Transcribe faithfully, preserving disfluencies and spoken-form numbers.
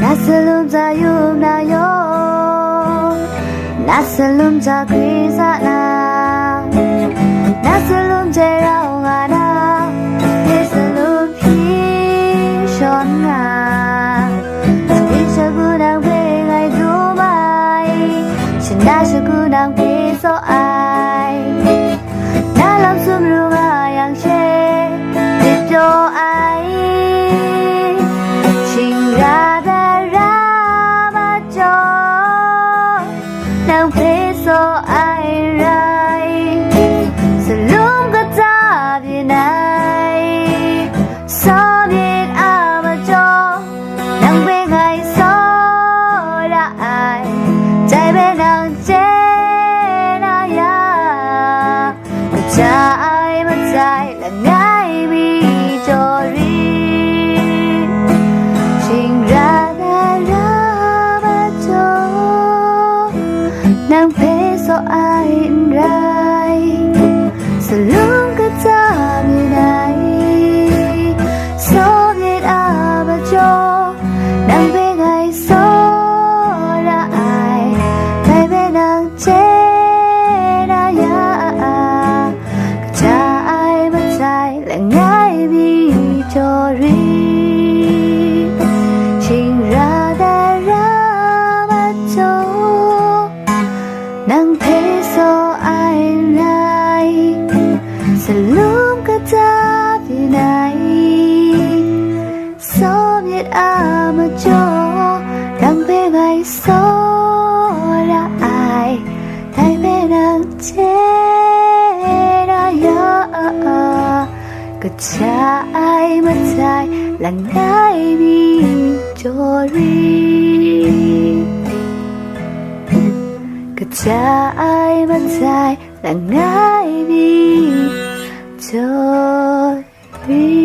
Na salum hta yum na yaw, na salum hta gri sa na, na salum hte rau nga na, hpe salum hpyi shawn nga. Shagun shagu nang hpe ngai dum ai, shana shagu nang hpe saw ai. Na lam sumru nga yang she, myit pyaw ai, shing ra dara majaw, nang hpe saw ai rai, salum kata byin ai, saw myit a majaw, nang hpe ngai saw ra ai, dai hpe nang chye na ya, kaja ai matsai langai mi jaw rit, shing ra dara majaw, nang hpe saw ai n rai, salum kata byin ai, saw myit a majaw, nang hpe ngai saw ra ai, dai hpe nang chye na ya, kaja ai matsai langai mi jaw rit, shing ra dara majaw, nang hpe saw ai n rai, salum kata byin ai, saw myit a majaw, nang hpe ngai saw ra ai, dai hpe nang chye na ya, kaja ai matsai langai mi jaw rit, kaja ai matsai langai mi jaw rit.